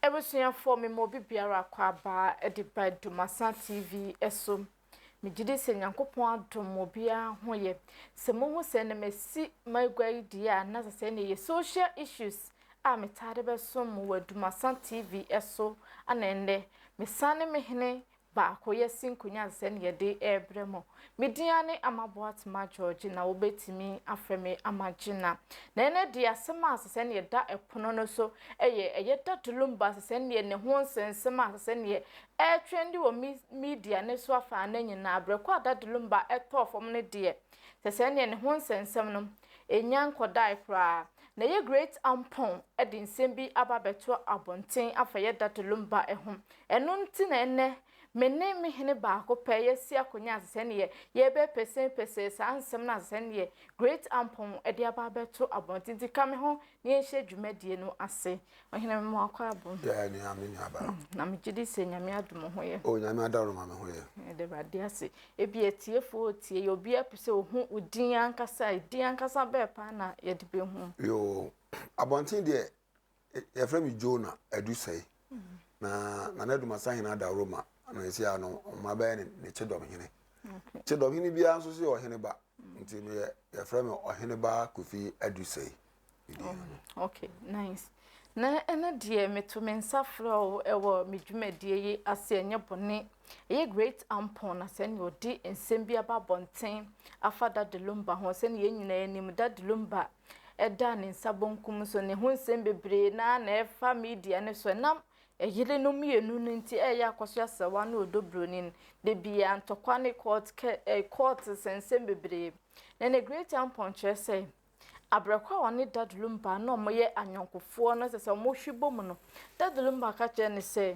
Abusuafoɔ me ma obi biara akwaaba de ba Dumasa TV so. Me gyidi sɛ Nyankopɔn adom obiara ho yɛ. Sɛ mo hu sɛ na masi m'agua yi deɛ a na sɛ sɛ ɛne yɛ social issues a me taa de bɛsom mo wɔ Dumasa TV so ana ɛnnɛ me sane me hene baako yɛasi nkonnwa sɛ nea yɛde rebrɛ mo. Me din ara ne Ama Boatema George na wobɛtumi afrɛ me Ama Gyina. Na ɛnnɛ deɛ asɛm a sɛ sɛdeɛ ɛda ɛpono no so yɛ ɛyɛ Dad Lumba sɛ sɛdeɛ ne ho nsɛnsɛm a sɛ sɛdeɛ ɛretrendi wɔ media no so afa no nyinaa berɛ ko a Dad Lumba tɔɔ fam no deɛ sɛ sɛdeɛ ne ho nsɛnsɛm no ɛnya nkɔdae koraa. Na ɛyɛ Great Ampong de nsɛm bi aba abɛto abɔnten afa ɛyɛ Dad Lumba ho. Ɛno nti na ɛnnɛ me ne me hene baako pɛ yɛasi akonnwa ase sɛdeɛ yɛrebɛpɛsɛmpɛsɛ saa nsɛm no ase sɛdeɛ Great Ampong de aba abɛto abɔnten. Nti ka me ho na yɛnhyɛ dwumadie no ase. Ɔhene mema wo akwaaba. Yɛ nua me nua baa. Na megye di sɛ Nyame adom wo ho yɛ. Oh Nyame adaworo ma me ho yɛ. Yɛda Awurade ase. Ebi atiefoɔ retie yɛ obiara pɛ sɛ ohu wo din ankasa. Din ankasa bɛɛ paa na yɛde bɛhu. Yoo abɔnten deɛ Yɛfrɛ me Jonah Adusei. Na Nana Adu Masahene Adaworoma na ɛsi a no ɔmo abɛyɛ ne ne kyedɔmhene. Kyedɔmhene biara nso so yɛ ɔhene ba. Nti meyɛ yɛfrɛ me ɔhene ba Kofi Adusei. Oh, okay, nice. Na ɛno deɛ meto me nsa frɛ wo ɛwɔ me dwumadie yi ase ɛnyɛ bɔne. Ɛyɛ Great Ampon na sɛnea ɔde nsɛm bi aba abɔnten afa Daddy Lumba ho sɛnea yɛn nyinaa nim Daddy Lumba da ne nsa bonkum so. Ne ho nsɛm bebree no ara na ɛfa media no so. Ɛnam ɛyerenom mmienu no nti ɛreyɛ akɔso asɛwa ne ɔdɔ buroni no. Da biara ntɔkwa ne court kɛ eh, court nsɛnsɛm bebree. Na ne Great Ampon kyerɛ sɛ abrɛkɔ a ɔne Dad Lumba na wɔyɛ anyɔnkofoɔ no sɛ sɛ wɔhwe bɔ mu no, Dad Lumba ka kyerɛ no sɛ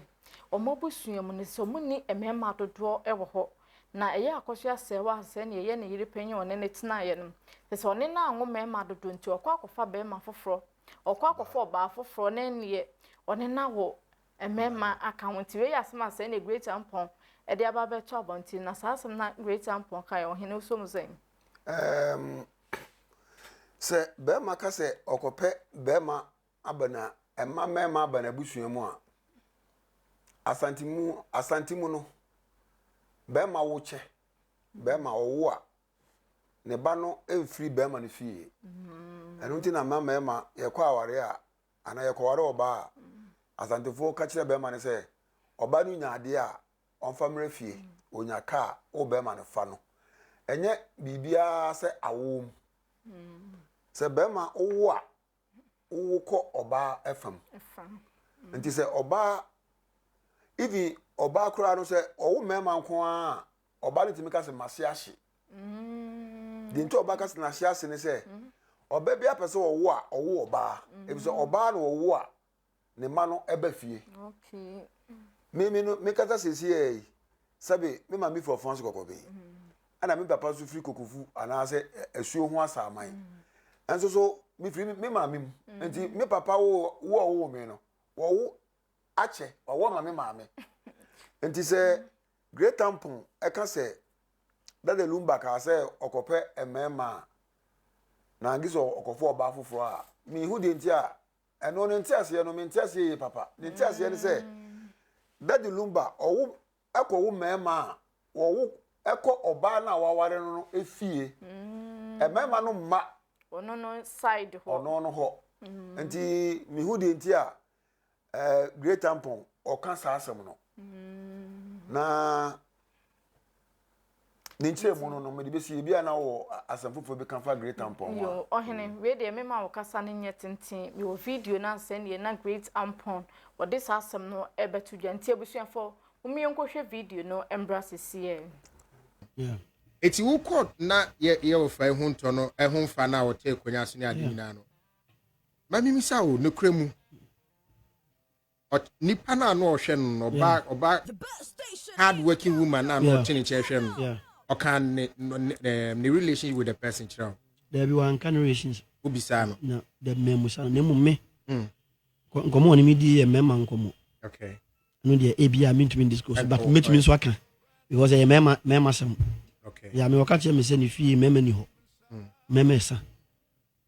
wɔn abusua mu no sɛ wɔnni mmarima dodoɔ wɔ hɔ. Na ɛyɛ akɔso asɛe a sɛnea ɛyɛ ne yere panyin a ɔne no tenaeɛ no. Kyerɛ sɛ ɔne no anwo mmarima dodo nti ɔkɔ akɔfa barima foforɔ, ɔkɔ akɔfa ɔbaa foforɔ na ɛnneɛ ɔne no awo mmarima aka ho. Nti wei yɛ asɛm a sɛnea Great Ampong de aba abɛto abɔnten. Na saa asɛm no a Great Ampong kaeɛ, ɔhene wosɔ mu sɛn? Um, sɛ barima ka sɛ ɔkɔpɛ barima aba na ɛma mmarima aba n'abusua mu a, Asante mu Asante mu no, barima wo kyɛ, barima ɔwo a, ne ba no mfiri barima no fie. Mm. Ɛno nti na mma mmarima yɛkɔ aware a anaa yɛkɔware ɔbaa a, Asantefoɔ ka kyerɛ barima no sɛ ɔbaa no nya adeɛ a ɔmfa mmerɛ fie, ɔnya ka a, wo barima no fa no. Ɛnyɛ biribiara sɛ awoɔ mu. Mm. Sɛ barima wowo a, wowo kɔ ɔbaa fam. Nti sɛ ɔbaa even ɔbaa koraa no sɛ ɔwo mmarima nko ara a ɔbaa no tumi ka sɛ mase ahye. Mm. Deɛ nti ɔbaa ka sɛ n'ahye ase ne sɛ mm. ɔbaa bi apɛ sɛ ɔwo a ɔwo ɔbaa. Mm. Efisɛ ɔbaa na ɔwo a ne mma no ba fie. Me me no mekasa seesei ara yi sɛbe me maame firi ɔfɔn so kɔkɔben ɛna me papa nso firi kokofu anaasɛ asuo ho asaaman nso so mefiri me maame mu nti me papa wo wo a ɔwoo me no wɔwo akyɛ wɔwɔ ma me maame nti sɛ Great Tampon ɛka sɛ Dada Lumba kaa sɛ ɔkɔpɛ mmarima a na agye sɛ ɔkɔfo ɔbaa foforɔ a mehu deɛ nti a Ɛno ne nteaseɛ no, mente aseɛ yie papa. Ne nteaseɛ ne sɛ, Daddy Lumba, ɔwo ɛkɔwo mmarima a, wɔwo ɛkɔ ɔbaa no a waware no no efie. Mmarima no mma. Ɔno no side hɔ. Ɔno no hɔ. Nti mehu deɛ nti a ɛɛ Great Ampon ɔka saa asɛm no. Na Ne nkyerɛmu no no, mede bɛsi ebi a na wɔ asɛm foforɔ bi ka fa Great Ampon ho a. Yoo, ɔhene, wei deɛ mema wo kasa no nyɛ tenten. Mewɔ video no ansa nie na Great Ampon wɔde saa asɛm no rebɛto dwa. Nti abusuafoɔ, mom yɛnkɔhwɛ video no mbra sesiɛ. Eti wo kɔ na yɛ yɛ ɔfa yi ho ntɔ no ɛho mfa na ɔte akonya so ne ade nyinaa no. Ma mimisa wo nokorɛ mu nipa no a na ɔhwɛ no no ɔba ɔba hard working woman na na ɔte ne nkyɛn hwɛ no ɔka ne ne ne relationship with the person kyerɛ o. Dabi wanka ne relationship. Obisaa no. Na dabi mɛmusa no na emu me. Hmm. Nkɔmɔ ɔne mi di yɛ mɛma nkɔmɔ. Okay. Ɛno deɛ ebi a mintumi discuss but mɛtumi nso aka because ɛyɛ mɛma mɛma sɛm. Okay. Yà mi ɔka kyerɛ mi sɛ ne fie mɛma ni hɔ. Mɛma hmm. ɛsa.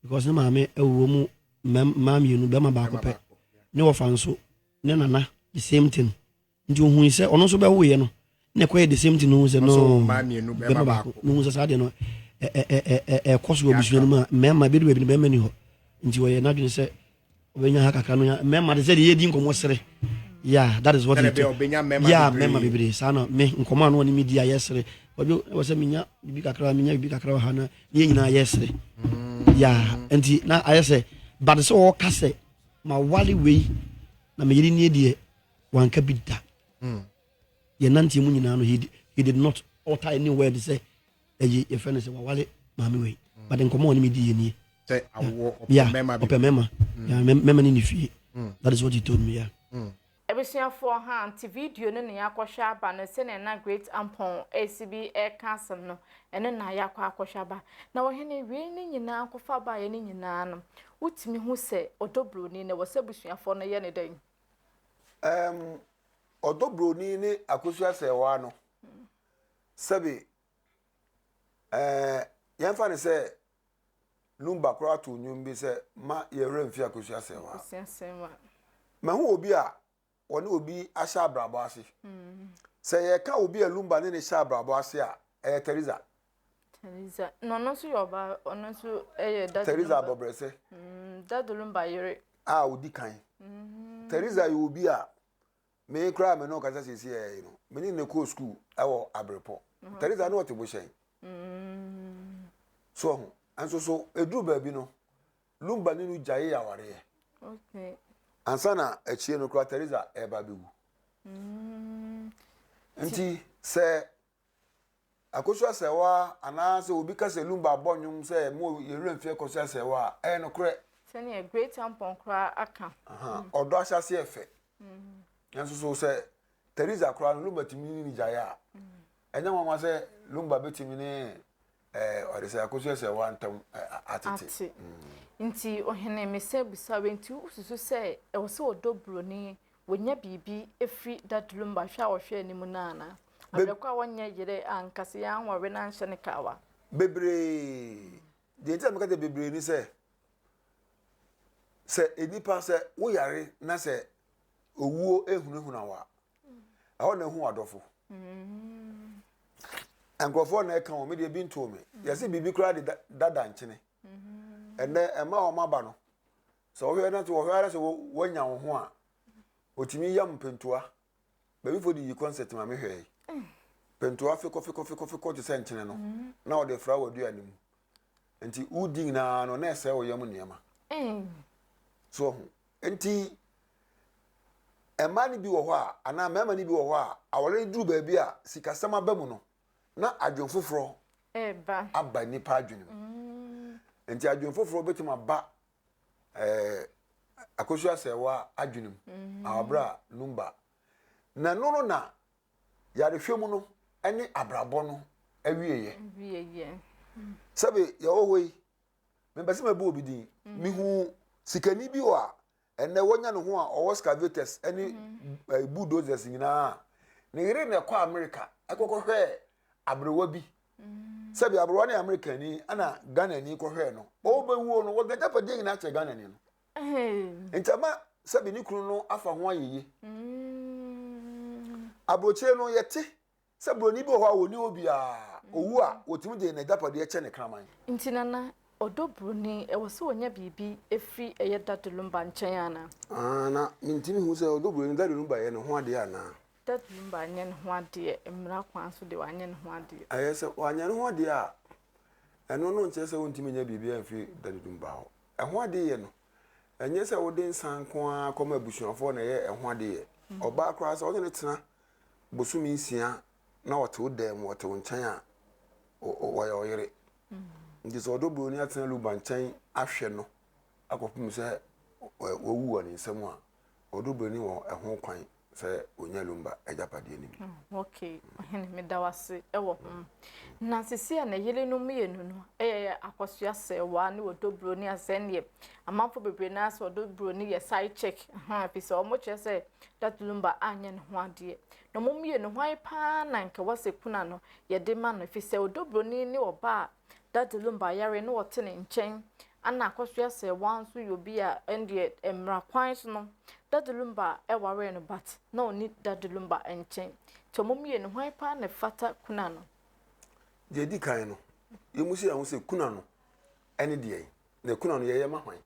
Because ne maame ɛwɔ mu mmaa mmienu bɛrima baako pɛ ne wɔfa nso. Ne nana the same thing nti ohui sɛ ɔno nso bɛwoeɛ no na ɛkɔyɛ the same thing no hu sɛ no bɛma baako no hu sɛ saa deɛ no ɛkɔ so wɔ abusua no mu a mmarima bɛdu baabi no bɛrima ni hɔ nti wɔyɛ n'adwene sɛ ɔbɛnya ha kakra no mmarima de sɛ deɛ yɛdi nkɔmmɔ sere. Yeah, that is what he told. Yeah, mmarima bebree saa na me nkɔmmɔ a na ɔne me di a yɛsere kwadwo ɛwɔ sɛ menya biribi kakra menya biribi kakra wɔ ha na yɛn nyinaa yɛsere. Yeah, nti na ayɛ sɛ but sɛ ɔka sɛ Maware wei na me yere nie deɛ wanka bi da. Yɛn nanteɛ mu nyinaa no he, he did not utter any word sɛ ɛyi yɛfrɛ no sɛ waware maame wei. But nkɔmmɔ a ɔne me di yɛ nie. Sɛ awoɔ ɔpɛ Yeah, mmarima ɔpɛ bebree. mmarima. Yeah, mmarima ne ne fie. That is what he told me, yeah. Abusuafoɔ haa nti video no na yɛakɔhwɛ aba no sɛnea na Great Ampon resi bi reka asɛm no ɛno na yɛakɔ akɔhwɛ aba. Na ɔhene wei ne nyinaa kɔfa baeɛ no nyinaa no wotumi hu sɛ ɔdɔ broni no ɛwɔ sɛ abusuafoɔ no yɛ no dɛn? Ɛɛm, ɔdɔ broni ne Akosua Sɛɛwaa no, sɛbe ɛɛ yɛmfa no sɛ Lumba koraa too nnwom bi sɛ ma yɛn werɛ mfi Akosua Serwaa. Akosua Serwaa. Mahu obi a ɔne obi ahyɛ abrabɔ ase. Sɛ yɛka obi a Lumba ne ne hyɛ abrabɔ ase a, ɛyɛ Theresa. Theresa. Na ɔno nso yɛ ɔbaa, ɔno nso yɛ Daddy Theresa Lumba. Abɔbrɛsɛ. Daddy Lumba yere. A odi kan. Theresa yɛ obi a Me koraa a me ne wo kasa seesei yi no, me ne no kɔɔ sukuu wɔ Abrepɔ. Teresa ne ɔte Bohyɛn. So ɔho. Nso so, ɛduru baabi no, Lumba ne no gyaee awareɛ. Ansa na akyire no koraa Teresa ɛreba abɛwu. Nti sɛ Akosua Serwaa anaasɛ obi ka sɛ Lumba abɔ nnwom sɛ mo yɛn werɛ mfi Akosua Serwaa a, ɛyɛ nokorɛ. Sɛdeɛ Great Ampon koraa aka. Ɔdɔ ahyɛaseɛ yɛ fɛ. Nanso so sɛ Teresa koraa no Lumba tumi ne no gyae a, ɛnyɛ nwanwa sɛ Lumba bɛtumi ne ɔde sɛ Akosua Serwaa ntam atete. Ate. Nti Ohene mesɛ bisa wo, nti wosusu sɛ ɛwɔ sɛ ɔdɔ buroni Wɔnya biribi firi Daddy Lumba hwɛ a ɔhwɛ anim no anaa? Abrɛ ko a wɔnyɛ yere anka sɛ yɛanware no anhyɛ no kawa. Bebree. Deɛ nti a meka sɛ bebree ne sɛ, sɛ nnipa sɛ woyare na sɛ owuo ehunahuna wo a, ɛhɔ na ehu w'adɔfo. Nkurɔfoɔ na ɛka wɔn, me deɛ ebi ntoo me. Yɛse biribi koraa de dada nkyene. Ɛnnɛ ɛma wɔn aba no, Sɛ wohwɛ na sɛ wɔhwɛ ara sɛ woanya wo ho a, wɔtumi yam mpentoa. Baabifo de yi concert ma mehwɛe. Pentoa fekɔ fekɔ fekɔ fekɔ te sɛ nkyene no, na wɔde fra w'aduane mu. Nti wodi nyinaa no, na ɛsɛe wo yam nneɛma. So ho. Nti mmaa no bi wɔ hɔ a, anaa mmarima no bi wɔ hɔ a, aware no duru baabi a sikasɛm aba mu no, na adwene foforɔ aba nnipa adwene mu. Nti adwene foforɔ bɛtumi aba ɛɛ Akosua Sɛwa adwene mu mm. awabra Lumba na ɛno no na yarehwɛ mu no ne abrabɔ no awieɛ. Sɛbe yɛwɔ hɔ yi mepɛ sɛ mɛbɔ obi din mm. mehu sikani bi wɔ a ɛnɛ wanya ne ho a ɔwɔ scavators ne mm. eh, bulldozers nyinaa ne yere na ɛkɔ Amerika ɛkɔkɔhwɛɛ aberewa bi Sɛbi aberewa no yɛ Amerikani ɛna Ghanani kɔhwɛɛ no. Ɔbɛwuo no, wɔde n'agyapadeɛ nyinaa kyɛ Ghanani no. Nti ama sɛbi ne kunu no afa ho ayɛ yie. Aburokyire no yɛte sɛ buroni bi wɔ hɔ a wɔnni hɔ biara, owu a wɔtumi de n'agyapadeɛ kyɛ ne kraman. Nti Nana, ɔdɔ buroni, ɛwɔ sɛ ɔnya biribi firi ɛyɛ Daddy Lumba nkyɛn anaa? Ah, na mentumi hu sɛ ɔdɔ buroni Daddy Lumba yɛ ne ho adeɛ anaa. Dad Lumba anyɛ ne ho adeɛ, mmara kwan so deɛ wanyɛ ne ho adeɛ. Ɛyɛ sɛ wanyɛ ne ho adeɛ a, ɛno no nkyerɛ sɛ wontumi nyɛ biribiara mfiri Daddy Lumba hɔ. Ɛho adeyɛ no, ɛnyɛ sɛ wode nsa nko ara kɔma abusuafoɔ na ɛyɛ ɛho adeyɛ. Ɔbaa koraa sɛ wone no tena bosome nsia na ɔte wo dan mu, ɔte wo nkyɛn a, ɔyɛ wo yere. Nti sɛ ɔdɔ buroni atena Lumba nkyɛn ahwɛ no akɔpem sɛ wawu wɔ ne nsam a, ɔdɔ buroni wɔ ɛho kwan sɛ ɔnya Lumba agyapadeɛ no bi. Oh, ok, ɔhene meda wo ase wɔ ho. Na sisi a ne yerenom mmienu no yɛ Akosua Serwaa ne Odo Broni a sɛ neɛ amanfoɔ bebree naa sɛ Odo Broni yɛ side chick, ahaa, ɛfiri sɛ wɔn kyerɛ sɛ that Lumba anyɛ ne ho adeɛ. Na wɔn mmienu hwan paa na nka wɔsɛ kuna no yɛde ma no, ɛfiri sɛ Odo Broni ne ɔbaa a Daddy Lumba yare na ɔte ne nkyɛn. Ana Akosua Serwaa nso yɛ obi a ɛndeɛ mmara kwan so no. Daddy Lumba waree no but na ɔnni Daddy Lumba nkyɛn. Nti ɔmo mmienu hwan paa na ɛfata kuna no? Deɛ ɛdi kan no, yɛmmusa yɛn ho sɛ kuna no ne deɛn? Na kuna no yɛyɛ ma hwan?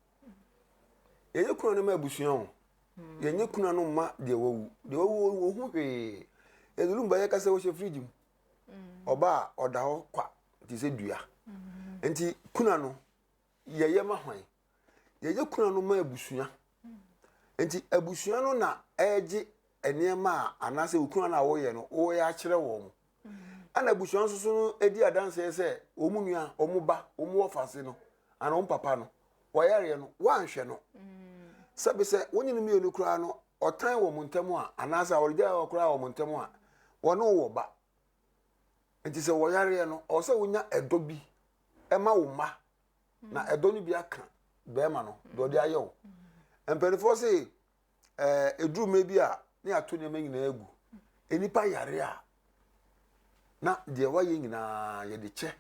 Yɛyɛ kuna no ma abusua o. Yɛnyɛ kuna no mma deɛ wawu. Deɛ wawu ɔhu hwee. Daddy Lumba yɛka sɛ ɔhyɛ fridge mu. Ɔba a ɔda hɔ kwa te sɛ dua. Nti kuna no yɛyɛ ma hwan? Yɛyɛ kuna no ma abusua. Nti abusua no na ɛregye nneɛma a anaasɛ okuna no a wɔyɛ no wɔyɛ akyerɛ wɔn. Ɛna abusua nso so no di adanseɛ sɛ wɔn nua, wɔn ba, wɔn wɔfase no anaa wɔn papa no wɔyareɛ no wɔanhwɛ no. Sɛbi sɛ wɔn ne mmienu koraa no ɔtan wɔn ntam a anaasɛ awaregyaeɛ wɔ koraa wɔn ntam a wɔne wɔ ba. Nti sɛ wɔyareɛ no ɔwɔ sɛ wonya ɛdɔ bi ɛma wo mma na ɛdɔ no bi aka bɛrima no deɛ ɔde ayɛ wo mpanimfoɔ se ɛɛ eduru mmerɛ bi a ne yɛato nneɛma nyinaa agu nnipa yare a na deɛ wayɛ nyinaa yɛde kyɛ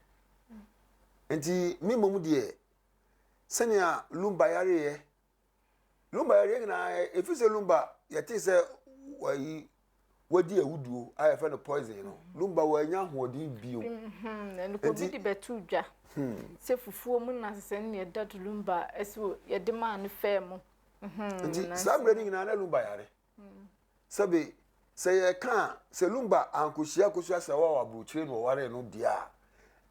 nti me mmom deɛ sɛnea lumba yareɛ Lumba yɛ yɛn nyinaa efi sɛ lumba yɛte sɛ wɔyi wadi awuduo a yɛfrɛ no poison no lumba wɔanya ahoɔden bio. Mhm, ɛno obi de bɛto dwa hmm. sɛ fufuo mu na sɛ ne ɛda to lumba ɛso yɛde maa no fɛɛ mu. Mhm, nti saa mmerɛ no nyinaa na lumba yare hmm. sɛbe sɛ yɛka a sɛ lumba ankɔhyia akosua sɛwa wɔ aburokyire na ɔwaree no deɛ a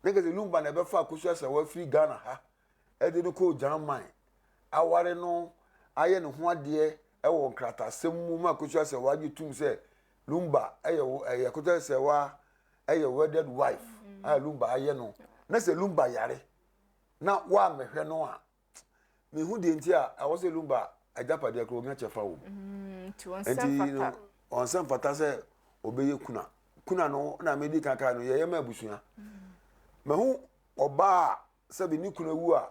ne kɛ sɛ lumba na ɛbɛfa akosua sɛwa firi ghana ha de no kɔɔ German aware no ayɛ ne ho adeɛ wɔ nkratasɛm mu ma Akosua Serwaa gye tum sɛ Lumba yɛ ɛyɛ Akosua Serwaa yɛ wedded wife a Lumba ayɛ no na sɛ Lumba yare na woammɛhwɛ no a mehu deɛ nti a ɛwɔ sɛ Lumba agyapadeɛ koraa ɔnya kyɛfa wɔ mu mm, nti no ɔnsɛ mfata sɛ ɔbɛyɛ kuna kuna no na medi kan kae no yɛyɛ ma abusua mahu ɔbaa a sɛbi ne kunu awu a,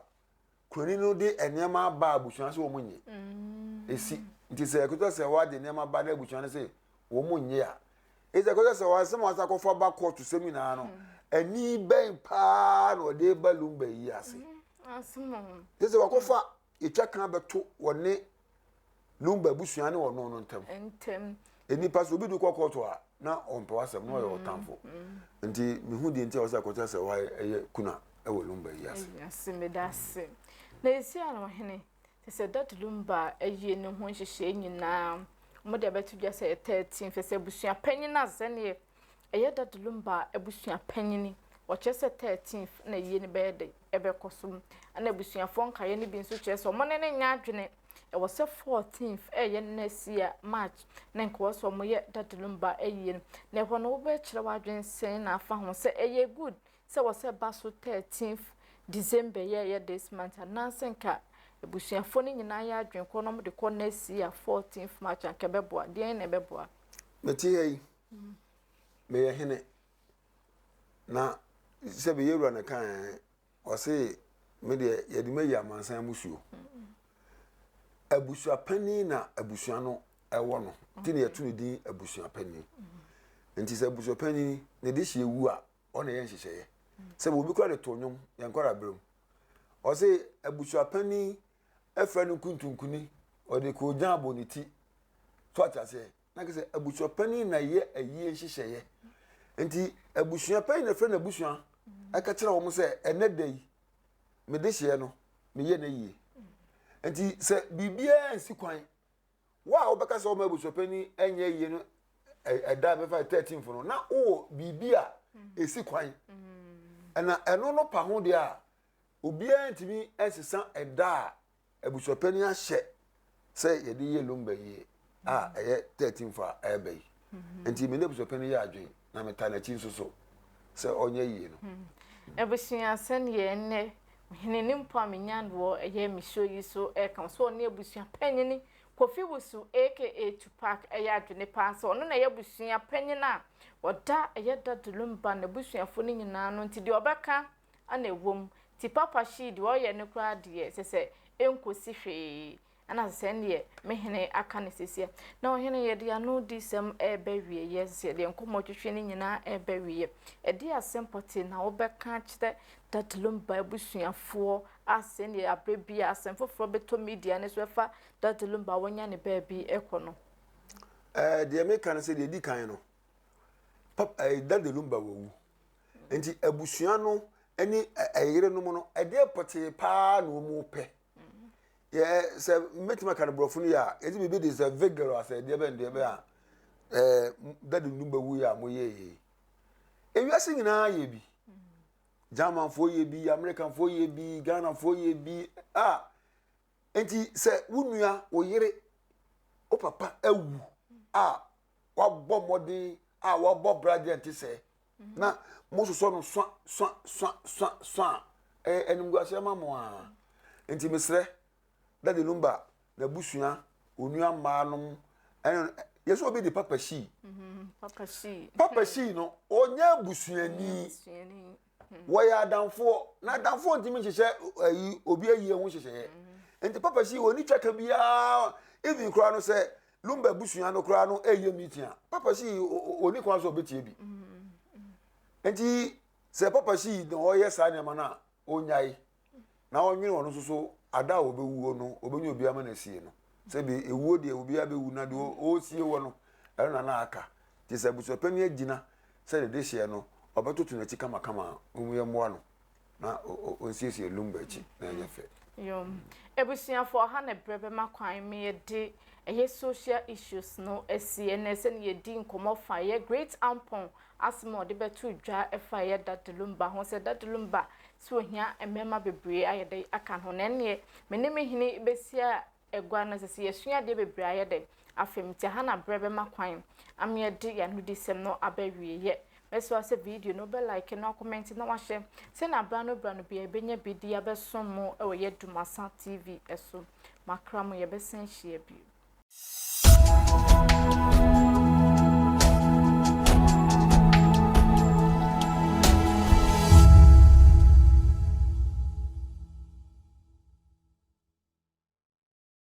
kunani no de nneɛma aba abusua sɛ wɔn nye. Mm. Esi nti sɛ ɛkɔtɔ sɛ wɔagye nneɛma ba na abusua no sɛ wɔn nye a, esi ɛkɔtɔ sɛ wɔasɛm wɔn asa akɔfa ba kɔɔto sɛm nyinaa no, mm. ani bɛn paa na ɔde ba lumba yi ase. Mm. Sɛ wakɔfa yɛtwa kan bɛto wɔne Lumba abusua ne ɔno no ntam. Ntam. Nnipa sɛ obi de kɔ kɔɔto a na ɔmpɛ w'asɛm na ɔyɛ mm, ɔtamfo. Mm. Nti mehu deɛ nti a ɔsɛ akɔkyerɛ sɛ wayɛ kuna wɔ Lumba yi ase. Ase meda ase. Na esi ano ɔhene te sɛ Dad Lumba ayie ne ho nhyehyɛe nyinaa wɔn de abɛto dwa sɛ ɛyɛ 13 fɛ sɛ abusua panyin a sɛneɛ ɛyɛ Dad Lumba abusua panyin wɔkyerɛ sɛ 13 na ayie no bɛyɛ de ɛbɛkɔ so ɛna abusuafoɔ nkaeɛ no bi nso kyerɛ sɛ wɔn ne ne nyɛ adwene Ɛwɔ sɛ 14th ɛyɛ next year March na nka wɔ sɛ ɔmo yɛ Daddy Lumba ayie no. Na ɛhɔ no wobɛkyerɛ w'adwene sɛn na afa ho sɛ ɛyɛ good sɛ wɔ sɛ ɛba so 13th December yɛ ɛyɛ this month anaasɛ nka abusuafoɔ no nyinaa yɛ adwene korɔ na ɔmo de kɔ next year 14th March anka ɛbɛboa. Deɛn na ɛbɛboa? Mete ha yi, meyɛ hene, na sɛbe yɛwura na kaeɛ Ɔse me deɛ yɛde me ayi amansan mmusuo. Abusuapanin na abusua no ɛwɔ no nti na yɛto ne din abusuapanin. Nti sɛ abusuapanin ne de hyɛ wu a ɔna ɛyɛ nhyehyɛeɛ. Sɛ obi kora de to nnwom yɛn kɔra berɛ mu. Ɔse abusuapanin ɛfrɛ no nkuntunkuni ɔde koogyan abɔ ne ti. So ate aseɛ? Na kyerɛ sɛ abusua panin na ɛyɛ ayie nhyehyɛeɛ. Nti abusua panin na ɛfrɛ n'abusua ɛka kyerɛ wɔn sɛ ɛnɛ da yi me dehyeɛ no meyɛ no yie. Nti sɛ biribiara nsi kwan wo a wobɛka sɛ wɔma abusua panin ɛnyɛ yie no ɛda bɛfa 13 fo no na wowɔ biribi a ɛsi kwan ɛna ɛno no pa ho deɛ a obiara ntumi nsesa ɛda a abusuapanin ahyɛ sɛ yɛde yɛ lumba yie a ɛyɛ 13 fo a ɛreba yi mhm. nti me ne abusuapanin yɛ adwene na meta n'akyi nso so sɛ ɔnyɛ yie no. Mhm. Abusua sɛdeɛ ɛnnɛ hene ne mpo a menya no wɔ ɛyɛ me show yi so ɛka so ɔne abusua panyin Kofi Wusu aka Tupac ɛyɛ adwene paa sɛ ɔno na ɛyɛ abusua panyin a ɔda ɛyɛ Daddy Lumba n'abusuafo no nyinaa no nti deɛ ɔbɛka na ɛwɔ mu. Nti papa hyii deɛ ɔyɛ no koraa deɛ kyerɛ sɛ ɛnkɔsi hwee. Ɛna sɛ ɛndeɛ me hene aka no sesia. Na ɔhene yɛde ano di sɛm ɛreba wieɛ, sɛ yɛde nkɔmmɔ twetwe no nyinaa ɛreba wieɛ. Ɛdeɛ asɛm pɔtee na wobɛka akyerɛ Daddy Lumba abusuafoɔ a A sɛdeɛ aberɛ biara asɛm foforɔ bɛtɔ media no so ɛfa Daddy Lumba a wanya ne baabi kɔ no. Ɛɛ deɛ meka no sɛ deɛ ɛdi kan no pap ɛɛ Daddy Lumba wawu nti abusua no ne ɛyerenom no ɛdeɛ pɔtee paa na wɔn pɛ yɛ sɛ mɛtumi aka no borɔfo no yɛ a yɛde biribi de sɛ vigil asɛ deɛ bɛn deɛ bɛn a ɛɛ Daddy Lumba wu yɛ a moyɛ yɛ ewiase nyinaa yɛ bi. Germanfoɔ yɛ bi, Amerikanfoɔ yɛ bi, Ghanafoɔ yɛ bi a nti sɛ wo nua, wo yere, wo papa awu a wabɔ mmɔden a wabɔ bra deɛ nte sɛ na mososɔ no swa swa swa swa swa a ɛyɛ animguaseɛ ma mo a nti mesrɛ Daddy Lumba n'abusua, onua mmaa nom ɛne yɛsɛ obi de Papa Shee. Mm-hmm, Papa Shee. Papa Shee no ɔnyɛ abusuani. Hmm. Wɔyɛ adamfoɔ na adamfoɔ ntumi nhyehyɛ ayi obi ayie ho nhyehyɛeɛ. Mm-hmm. Nti Papa Shee wɔni twaka biara even koraa no sɛ Lumba abusua no koraa no ɛyɛ meeting a Papa Shee ɔni kwan sɛ ɔbɛtie bi. Mm-hmm. Nti sɛ Papa Shee na ɔyɛ saa nneɛma no a ɔnyae. na ɔnwene ɔno nso so ada a ɔbɛwuo no ɔbɛnya obi ama no asie no sɛbi ewuo deɛ obiara bɛwu na deɛ ɔresie wɔ no ɛno na na aka nti sɛ abusuapanin agyina sɛ ne dehyeɛ no ɔbɛtoto n'akyi kamakama a wɔn yɛ mmoa no na ɔnsiesie lumba akyi na ɛnyɛ fɛ. Yom. Abusuafoɔ ha na berɛ bɛma kwan ma yɛde ɛyɛ social issues no asi ɛnɛ sɛdeɛ yɛdi nkɔmmɔ fa ɛyɛ Great Ampon asɛm a ɔde bɛtoo dwa ɛfa ɛyɛ Daddy Lumba ho sɛ Daddy Lumba sɛ ohia mmarima bebree ayɛ dɛ aka ho na ɛnneɛ me ne me hene bɛsi agua no sɛ sɛ yɛsua adeɛ bebree ayɛ dɛ afei nti ha na berɛ bɛma kwan ama yɛde yɛn anodisɛm no aba awieeɛ. Mɛsrɛ wo sɛ video no wobɛ like na wakɔmɛnte na wahyɛ sɛnea berɛ ano berɛ ano biara yɛbɛnya bi de abɛsom mo wɔ yɛ Dumasa TV so. Makra mo yɛbɛsan hyia bio.